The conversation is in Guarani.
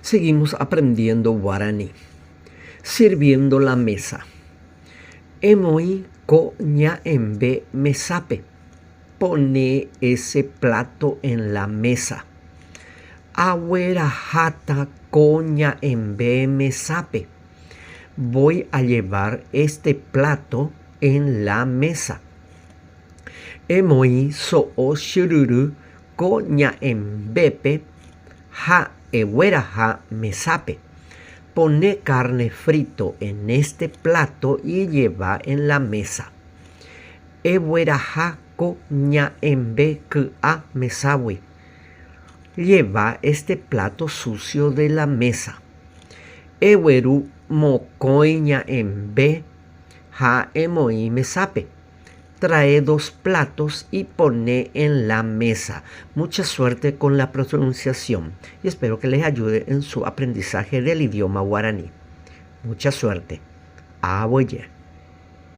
Seguimos aprendiendo guaraní. Sirviendo la mesa. Emoĩ ko ña'ẽmbe mesápe. Pone ese plato en la mesa. Agueraháta ko ña'ẽmbe mesápe. Voy a llevar este plato en la mesa. Emoĩ so'o chyryry ko ña'ẽmbépe ha egueraha mesápe. Pone carne frito en este plato y lleva en la mesa. Egueraha ko ña'ẽmbe ky'a meságui. Lleva este plato sucio de la mesa. Egueru mokõi ña'ẽmbe ha emoĩ mesápe. Trae dos platos y pone en la mesa. Mucha suerte con la pronunciación y espero que les ayude en su aprendizaje del idioma guaraní. Mucha suerte. Aguije.